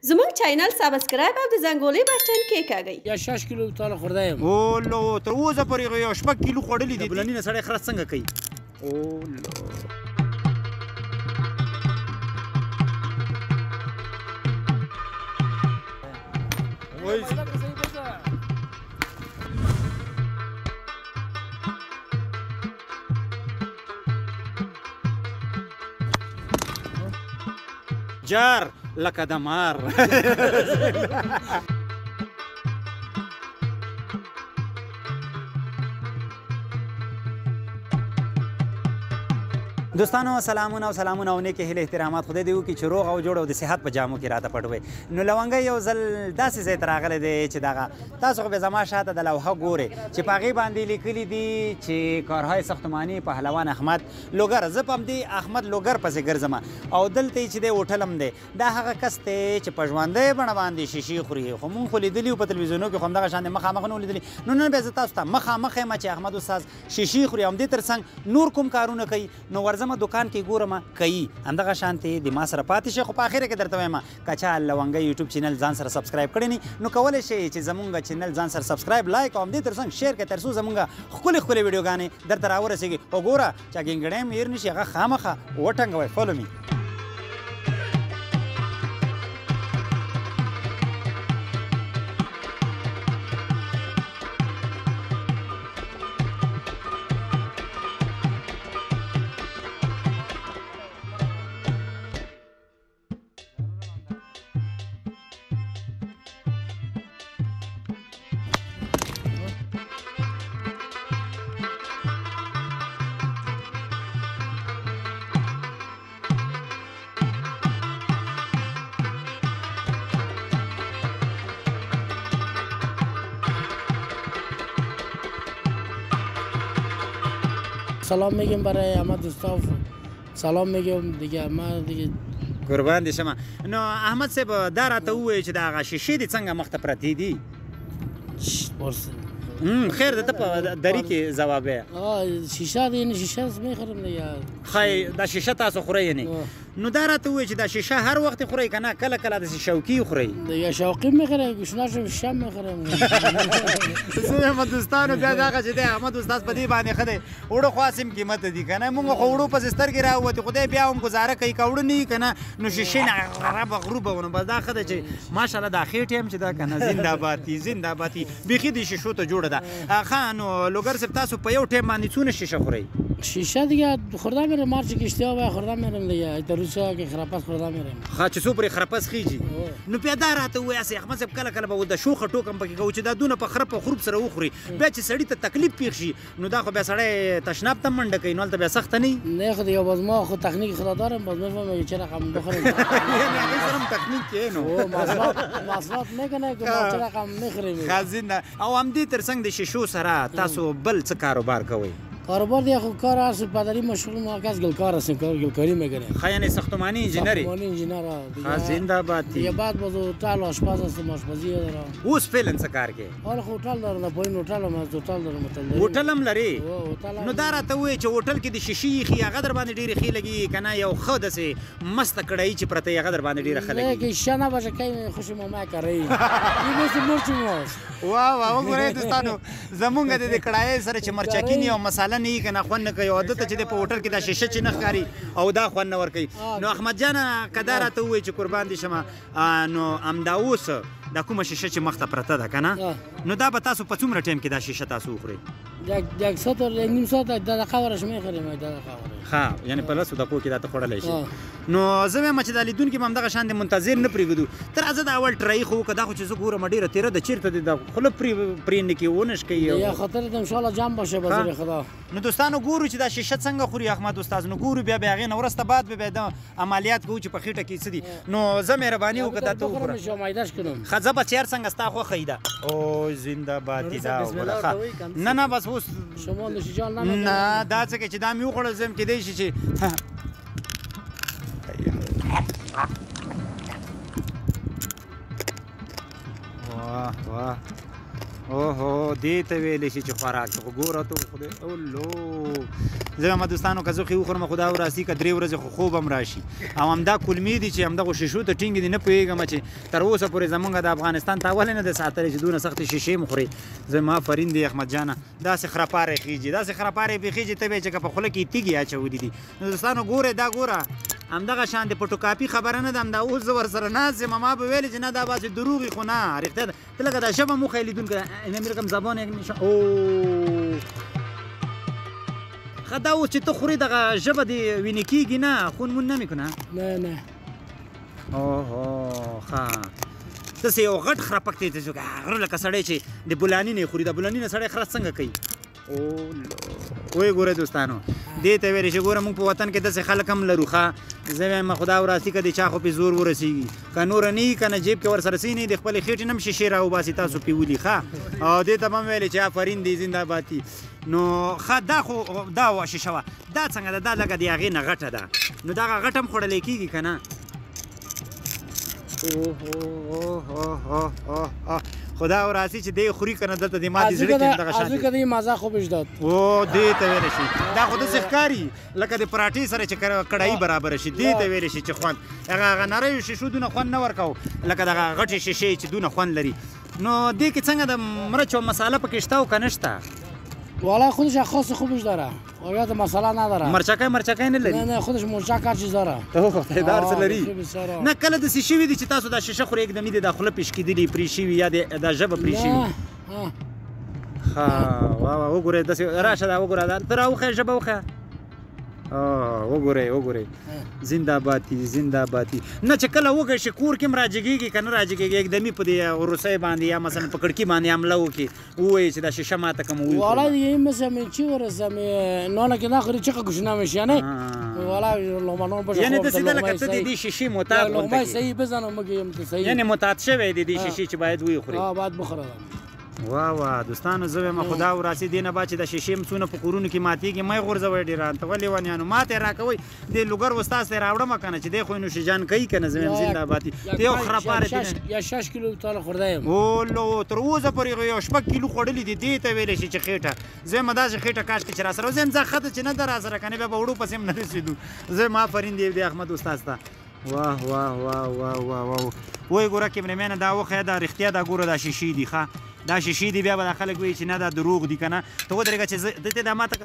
زموږ چینل سبسکرایب او د زنګولې بټن کېکاږئ. یا 6 کیلو تاله خورده یم. اولو تر اوسه پورې یو 6 کیلو خوړلي دي. بلنی نه سړی خره څنګه کوي؟ اولو وای جار لکه د مار. دوستانو سلامونه او سلامونه او نیکې هیلې احترامات. خدای دې وکړي چې روغ او جوړ او د صحت په جامو کې راته پټ وي. نو لونګی یو ځل داسې ځای ته راغلی دی چې دغه تاسو خو به زما شاته د لوحه ګورئ چې په هغې باندې لیکلي دي چې کارهای ساختماني پهلوان احمد لوګر. زه په همدې احمد لوګر پسې ګرځم او دلته یې چې دی هوټل هم دی. دا هغه کس دی چې په ژوندۍ بڼه باندې شیشې خوري، خو مونږ خو لیدلي په تلویزیونو کې، خو همدغه شان دی مخامخ نه لیدلي. نو نن بیا زه تاسو ته مخامخ یم چې احمد استاد شیشې خوري، همدې ترڅنګ نور کوم کارونه کوي. نو ورځم دکان کې ګورم کوي همدغه شانتې د ما سره پاتې شي. خو په اخره کې درته وایم که چا لونګۍ یوټیوب چینل ځان سره سبسکرایب کړی نه نو کولی شئ چې زمونږ چینل ځان سره سبسکرایب، لایک او همدې ترڅنګ شیر کړئ تر څو زمونږ ښکلې ښکلې ویډیوګانې درته راورسېږي. او ګوره چې ګینګړی مې هېر نه شي، هغه خامخا وټنګوئ. فالو می. سلام میگم برای همه دوستا، سلام میگم دیگه. ما دیگه قربان دې شمه. نو احمد صاحب دا راته ووایه چې دا هغه شیشې دې څنګه مخته پرتې دي؟ خیر ده، ته په دري کې ځواب وایه. شیشه دی، شیشه میخورم دیگه. ښایي دا شیشه تاسو خورئ یعنې. نو دا راته ووایه چې دا شیشه هر وخت خورئ که نه کله کله داسې شوقي خورئ؟ دیگه شوقي میخورم، ګشنه شم شیشه میخورم. زه یم دوستانو بیا دغه چې دی احمد استاد په دې باندې ښه دی، اوړه خو هسې هم قیمته دي که نه. موږ خو اوړو پسې سترګې راووتې، خدای بیا هم ګزاره کوي. که اوړه نه وي که نه نو شیشې نه غربه غروبه ونه. بس دا ښه ده چې ماشاءالله دا خېټې هم چې ده که نه زنده باتي زنده باتي، بیخي د شیشو ته جوړه ده. ښه نو لوګر صاحب تاسو په یو ټایم باندې څونه شیشه خورئ؟ شیشه دیگه خورده میرم، هر چی که اشتها باید خورده میرم دیگه. در روزا که خرپس خورده میرم. ښه چې څو پورې خرپس خیږي. نو بیا دا راته ووایه هسې احمد صاحب کله کله به د شوخه ټوکه هم پکې کوو چې دا دونه په خرپ او خروپ سره وخوري، بیا چې سړي ته تکلیف پېښ شي نو دا خو بیا سړی تشناب ته منډه کوي، نو هلته بیا سخته نه وي؟ نه خو دیگه باز ما خو تکنیک خدا دارم، باز میفهمم که چه رقم بخوریم. یعنې هغې سره هم تکنیک کې نو مصرف میکنه که ما چه رقم میخوریم. ښه زنده. او همدې ترڅنګ د شیشو سره تاسو بل څه کاروبار کوئ؟ کاروبار دیگه خو کار هست پدری مشغول ما کس گلکار هستیم، کار گلکاری میکنیم. ښه یعنې ساختماني انجینر یې؟ ساختماني انجینر. ښه زنده باد. دیگه بعد باز هتل آشپز هستم، آشپزی دارم. اوس فعلا څه کار کوې؟ حالا خو هتل دارم، در پایین هتل هم هست، هتل دارم. هتل هوټل هم لرې؟ نو دا راته ووایه چې هوټل کې د شیشې ایښي هغه در باندې ډېرې ښې لګېږي که نه یو ښه داسې مسته کړهیي چې پرته یې هغه در باندې ډېره ښه نه لګېږي؟ که شیشه نباشه کی خوش ما کړهیي. این مثل مرچ ماست. واه واه وګورئ دوستانو زمونږ د دې کړهیي سره چې مرچکینې او مساله نه وي که نه خوند نه کوي، او ده ته چې دی په هوټل کې دا شیشه چې نه ښکاري او دا خوند نه ورکوي. نو احمد جانه که دا راته ووایې چې قربان دې شمه، نو همدا اوس دا کومه شیشه چې مخته پرته ده که نه، نو دا به تاسو په څومره ټایم کې دا شیشه تاسو وخورئ؟ یک ساعت و نیم ساعت ده دقیقه ورش میخوریم. 10 دقیقه ورش. ښه یعنې په 10 دقیقو کې دا ته خوړلی شي. نو زه وایم چې دا لیدونکي به همدغه شان دې منتظر نه پرېږدو. ته راځه دا اول ټرایي خو وکړه، دا خو چې زه ګورم ډېره تېره ده، چېرته دې دا خوله پرې نه کړي ونه شکوي. یا خاطر دې انشاءالله جمع باشه به زور خدا. نو دوستانو ګورو چې دا شیشه څنګه خوري احمد استاد. نو ګورو بیا به هغې نه وروسته بعد به بیا دا عملیات کوو چې په خېټه کې څه دي. نو زه مهرباني وکړه دا ته وخوره. ښه زه به چې هر څنګه ستا خوښه ده. او زنده باد دا وګوره. ښه نه نه بس اوس شما نوشی جان نه دا څه چې دا مې وخوړل زه هم کېدای شي چې واه واه اوهو دې ته ویلی شي چې خوراک خو ګوره ته خدای اولو زه وایم دوستانو که زه خو وخورم خو دا وراسي که 3 ورځې خو خوب هم راشي. او همدا کولمې دي چې همدغو شیشو ته ټینګې دي، نه پوهېږم چې تر اوسه پورې زمونږ د افغانستان تا ولې نه دی ساتلی چې دونه سختې شیشې هم خورې. زما آفرین دی احمد جانه، داسې خرپارې خېږي، داسې خرپارې پرې خېږي ته به یې چې که په خوله کې یې تیږې اچولي دي. نو دوستانو ګورئ دا ګوره همدغه شان د فوټوکاپي خبره نه ده، همدا اوس زه ورسره ناست یم، ما به ویلې چې نه دا باسې دروغ خو نه رښتیا ده. ته لکه دا ژبه مو ښیې لیدونکی ده رقم زبان او ښه دا اوس چې ته خورې دغه ژبه دې وینې کېږي نه، خون مون نه میکنه؟ نه نه. اوهو ښه داسې یو غټ خرپک دی چې غره لکه سړی چې د بولاني نه خوري، د بولاني نه سړی خره څنګه کوي؟ وی ګوره دوستانو دې ته ویلی شي ګوره موږ په وطن کې داسې خلک هم لرو. ښه زه وایم خدا وراسي که د چا خو پې زور ورسېږي، که نوره نه وي که نه جیب کې ورسره څه نه د خپلې خېټې نه هم شیشې راوباسي تاسو پې ولي. ښه او دې ته به هم ویلې چې آفرین دی زنده باد. نو ښه دا خو دا شیشه وه، دا څنګه ده؟ دا لکه د هغې نه غټه ده، نو دغه غټه هم خوړلی کېږي که نه؟ خدا وراسي چې دی خوري که نه دلته د ما د زړه کې همدغه شان دی. دی مزه خوبش داد. او دې ته ویلی شي دا خو داسې ښکاري لکه د پراټې سره چې کړهي برابره شي، دې ته ویلی شي چې خوند هغه هغه نریو شیشو دونه خوند نه ورکاو لکه دغه غټې شیشې چې دونه خوند لري. نو دې کې څنګه د مرچ او مساله پکې شته او که نه شته؟ والا خودش خاص خوبش داره، آیا مسئله نداره. مرچکای مرچکای نه لري؟ نه نه خودش مرچک هر چیز داره. ته خدای دار څه لري؟ نه کله داسې شوي دي چې تاسو دا شیشه خورئ یکدمي دې دا خوله پرې شکېدلي پرې شوي یا دې دا ژبه پرې شوي؟ ښه وا وا وګورئ داسې راشه دا وګوره دا ته راوښیه ژبه وښیه. وګورئ وګورئ زنده بادي زنده بادي. نه چې کله وږی شي کور کې هم راجګېږي که نه راجګېږي یکدمي په دې روسۍ باندې یا مثلا په کړکۍ باندې حمله وکړي ووایي چې دا شیشه ماته کوم ویې والا دیگه این مثل همین چی ورسه نانه که نخوری چقدر گشنه میشی یعنی والا لقمه نان باشه. یعنې داسې ده لکه ته د دې شیشې معتاد غونته لقمه صحیح بزنم بگیم ته صحیح، یعنې معتاد شوی دی دې شیشې چې باید ویې خوري. باید بخوره. وا وا دوستانو زه وایم خدا وراسي دې نه بعد چې د شیشې هم څونه په کورونو کې ماتېږي مه یې غورځوئ ډېران ته ولې ونیانو ماته یې راکوئ دې لوګر استاد ته یې راوړمه که نه چې دی خو یې نوشیجان کوي که نه. زه وایم زنده بادي ته یو خرپاره دي یا 6 کیلو تاله خورده یم. اولو تر اوسه پورې خو یو 6 کیلو خوړلي دي. دې ته ویلی شي چې خېټه زه وایم داسې خېټه کاشکې چې راسره زه وایم ځه ښه ده چې نه ده راسره که نه بیا به وړو پسې هم نه رسېدو. زه وایم آفرین دی دې احمد استاد ته. واه واه واه واه واه واه وایي ګوره کیمرمینه دا وښیه دا رښتیا دا ګوره دا شیشې دي. ښه دا شیشې دي بیا به دا خلک وایي چې نه دا دروغ دي که نه. ته ودرېږه چې زه دته دا ماته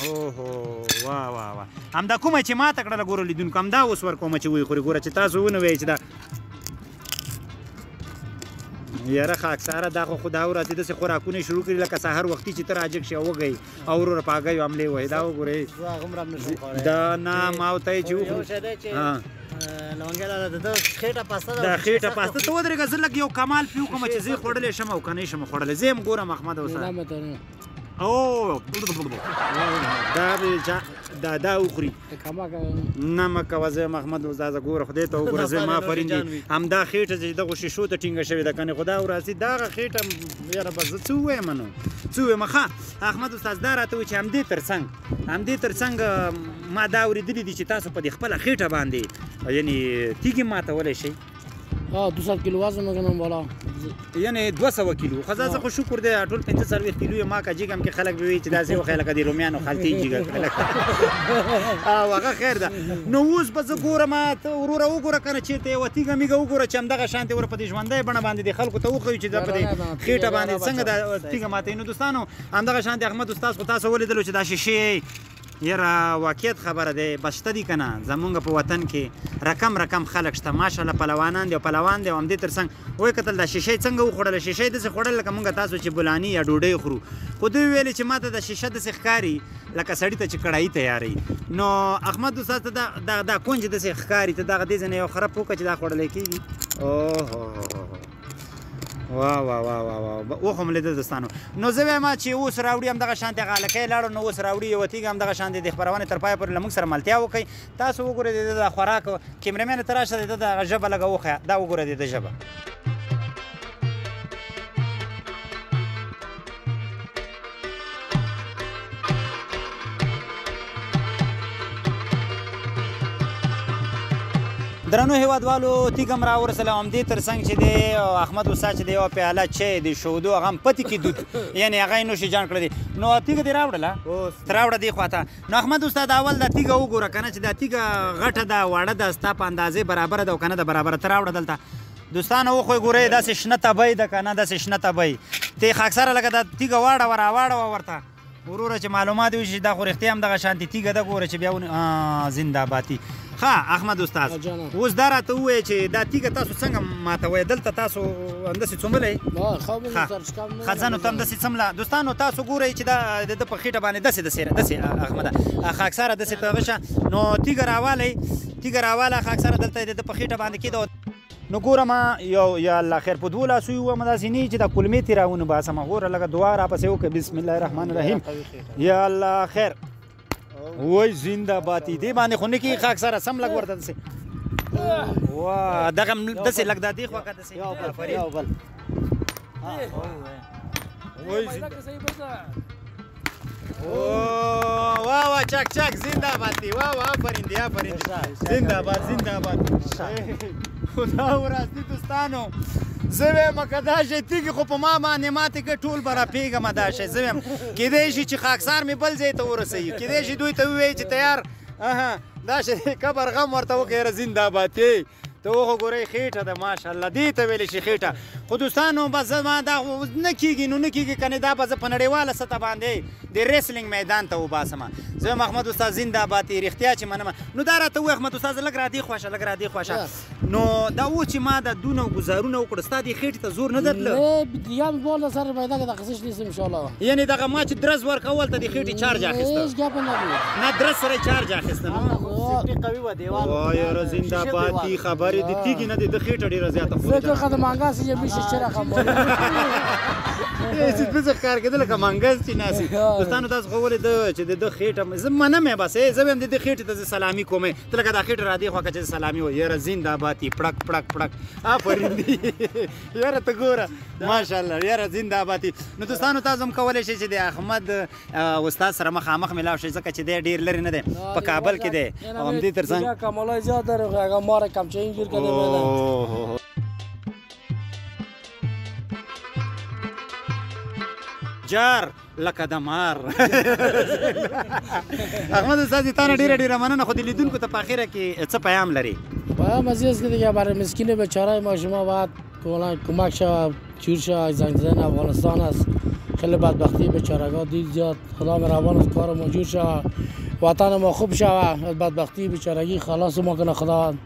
اوهو واه واه واه همدا کومه چې ماته کړله ګوره لیدونکو همدا اوس ورکومه چې ویې خوري. ګوره چې تاسو ونه وایئ چې دا یاره خاکساره دا خو خدا ورځي داسې خوراکونه یې شروع کړي لکه سهار وختي چې ته راجګ شې او وږی او وروره په هګیو حملې وهې. دا وګورئ دا نه ما او ته یې چې وخورو دا خېټه پاسته. ته ودرېږه زه لږ یو کمال پرې وکړم چې زه یې خوړلی شم او که نه شم خوړلی. زه یې هم ګورم احمد اوسه. او دا به دا دا وخوري نه مه کوه. زه یم احمد استاذه ګوره خدای ته وګوره زه ما آفرین دي. همدا خېټه چې دغو شیشو ته ټینګه شوې ده که نه خدا وراسي دغه خېټه یاره بس زه څه ووایم نو څه ووایم. ښه احمد استاذ دا راته ووایي چې همدې ترڅنګ ما دا اورېدلي دي چې تاسو په دې خپله خېټه باندې یعنې تیږې ماتولی شئ. 200 کیلو وزن میکنم بالا، یعنې 200 کیلو. خو زه خو شکر دی ټول 45 کیلو یې ما که جیګم کې خلک به وایي چې داسې وښیه لکه د رومیانو خلطې جیګه کړه. او هغه خیر ده. نو اوس به زه ګورم ته وروره وګوره که نه چېرته یوه تیږه میږه وګوره چې همدغه شانتې وروره په دې ژوندۍ بڼه باندې د خلکو ته وښیو چې دا په دې خېټه باندې څنګه دا تیږه ماتوي. نو دوستانو همدغه شانتې احمد استاد خو تاسو ولیدلو چې دا شیشې یاره واقعیت خبره دی بس شته دي که نه زمونږ په وطن کې رقم رقم خلک شته ماشاءالله پلوانان دي او پلوان دي. او همدې ترڅنګ ویې کتل دا شیشه یې څنګه وخوړله. شیشه یې داسې خوړله لکه مونږ تاسو چې بولاني یا ډوډۍ خورو، خو دوی ویلې چې ماته دا شیشه داسې ښکاري لکه سړي ته چې کړهي تیاروي. نو احمد استاد ته دا دا کونج داسې ښکاري ته دغه دې ځای نه یو خرپ وکړه چې دا خوړلی کېږي. اوهو وا وا وا وا وا وخو مې لیدل دوستانو. نو زه وایم چې اوس راوړي همدغه شانتې هغه هلکۍ لاړو نو اوس راوړي یوه تیږه همدغه شانتې د خپرونې تر پایه پورې له موږ سره ملتیا وکړئ. تاسو وګورئ د ده دا خوراک کیمرمین ته راشه د ده دغه ژبه لږه وښیه. دا وګوره د ده ژبه. درنو هیوادوالو تیږه هم راورسله. همدې تر څنګ چې دی احمد استاد چې دی یوه پیاله چای د شودو هغه هم پتې کې دود، یعنې هغه یې نوشي جان کړی دی. نو تیږه دې راوړله؟ ته راوړه دې خواته. نو احمد استاد اول دا تیږه وګوره که نه چې دا تیږه غټه ده واړه ده، ستا په اندازې برابره ده او که نه ده برابره. ته راوړه دلته. دوستانو وخو یې ګورئ داسې شنه تبۍ ده که نه، داسې شنه تبۍ. ته خاکساره لکه دا تیږه واړوه راواړوه ورته وروره چې معلومات وشي. دا خو رښتیا هم دغه شانتې تیږه ده، ګوره چې بیا زنده باتي. ښه احمد استاد اوس دا راته ووایه چې دا تیږه تاسو څنګه ماتوئ؟ دلته تاسو همداسې څوملئ؟ ښه ځه نو ته همداسې څمله. دوستانو تاسو ګورئ چې دا د ده په خېټه باندې داسې داسې داسې احمده خاکساره داسې ته وشه. نو تیږه راوالی، تیږه راواله خاکساره، دلته د ده په خېټه باندې کېده. نو ګوره ما یو یا الله خیر په دوو لاسو یې ووهم، داسې نه چې دا کولمې ترې راونه باسم. ګوره لږه دعا راپسې وکړه، بسم الله الرحمن الرحیم، یا الله خیر. وای زنده باتي دې باندې خو نه کېږي خاکساره، سم لږ ورته داسې وا دغه داسې لږ دا دې خوا که داسې. یو بل وای زنده وا وا چک چک زنده باتي، وا وا آفرین دی آفرین دی، زنده باد زنده باد. خدا وراستی دوستانو زه وایم که دا شی تیږې خو په ما باندې ماتې کړه ټول به راپېږم. دا شی زه وایم کېدای شي چې خاکسار مې بل ځای ته ورسوي، کېدای شي دوی ته ووایي چې تیار دا شی قبر غم ورته وکړه. یاره زنده باتي ته وخو ګورئ خېټه ده ماشاءالله، دې ته ویلی شي خېټه. خو دوستانو بس زما دا نه کېږي نو نه کېږي، کنې دا به زه په نړیواله سطح باندې د ریسلینګ میدان ته وباسم. زه وایم احمد استاد زنده باد یې، رښتیا چې منم. نو دا راته ووایه احمد استاد، لږ را دې خوا شه، لږ را دې خوا شه. نو دا و چې ما دا دونه ګزارونه وکړه، ستا دې خېټې ته زور نه درتله؟ دیگه بالا سر پیدا که دقیقش نیست انشاءالله. یعنې دغه ما چې درز ورکول ته د خېټې چارج اخیسته؟ هېڅ ګپ نه بود. نه درز سره یې چارج اخیسته. قوي وه دیوال. وای یاره زنده باد دي، خبرې د تیږې نه دی، د خېټه ډېره زیاته زه که خد منګس یې میشه چرا خبر چې داسې ښکار کېده لکه منګس چې ناست. دوستانو تاسو خو ولیده چې د ده خېټه زه منم یې، بس زه وایم د ده خېټې ته زه سلامي کوم. ته لکه دا خېټه را دې خوا که چې سلامي وایي، یاره زنده باد یې، پړک پړک پړک، آفرین دي یاره ته ګوره ماشاءالله، یاره زنده باد یې. نو دوستانو تاسو هم کولی شئ چې د احمد استاد سره مخامخ ملاو شئ، ځکه چې دی ډېر لرې نه دی، په کابل کې دی. او همدې تر څنګ کمالای زیاد داره، هغه ما را کمچه اینجور کرده. جار لکه د مار. احمد استاد تا نه ډېره ډېره مننه. خو د لیدونکو ته په اخره کې څه پیام لري؟ پیام از است که دیگه برای مسکین بیچاره ما شما باید کمک شود، جور شود. زنگ زدن افغانستان است، خیلی بدبختی بیچارگان دید زیاد. خدا مهربان است کار ما جور شود، وطن ما خوب شود، از بدبختی بیچارگی خلاص ما کنه خداوند.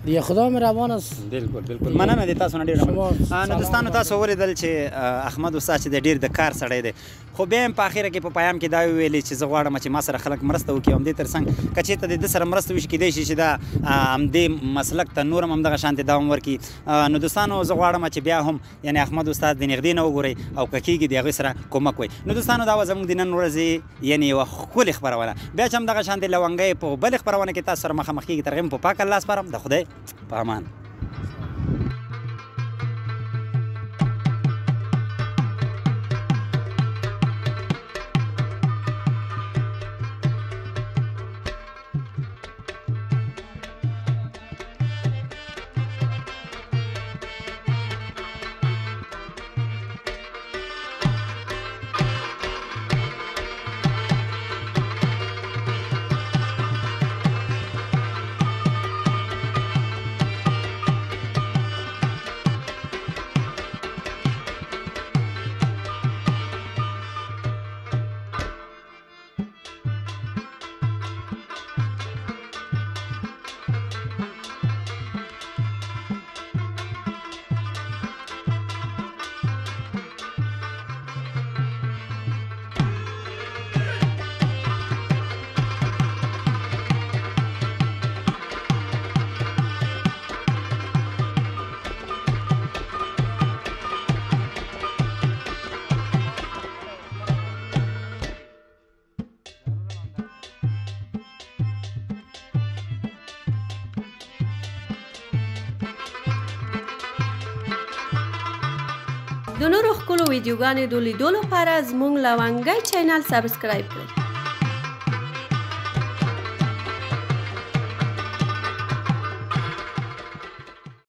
دیگه خدا مهربان است. بالکل بالکل، مننه د تاسو نه ډېره مننه. نو دوستانو تاسو ولیدل چې احمد استاد چې دی ډېر د کار سړی دی، خو بیا هم په اخره کې په پیام کې دا وویلې چې زه غواړم چې ما سره خلک مرسته وکړي. همدې تر څنګ که چېرته د ده سره مرسته وشي کېدای شي چې دا همدې مسلک ته نور هم همدغه شانتې دوام ورکړي. نو دوستانو زه غواړم چې بیا هم یعنې احمد استاد د نږدې نه وګورئ او که کېږي د هغوی سره کومک وئ. نو دوستانو دا وه زموږ د نن ورځې یعنې یوه ښکلې خپرونه. بیا چې همدغه شانتې لونګۍ په بلې خپرونه کې تاسو سره مخامخ کېږي، تر هغې مو په پاک الله سپارم، د خدای په امان. د نورو ښکلو ویډیوګانو د لیدو لپاره زموږ لونګۍ چینل سبسکرایب کړئ.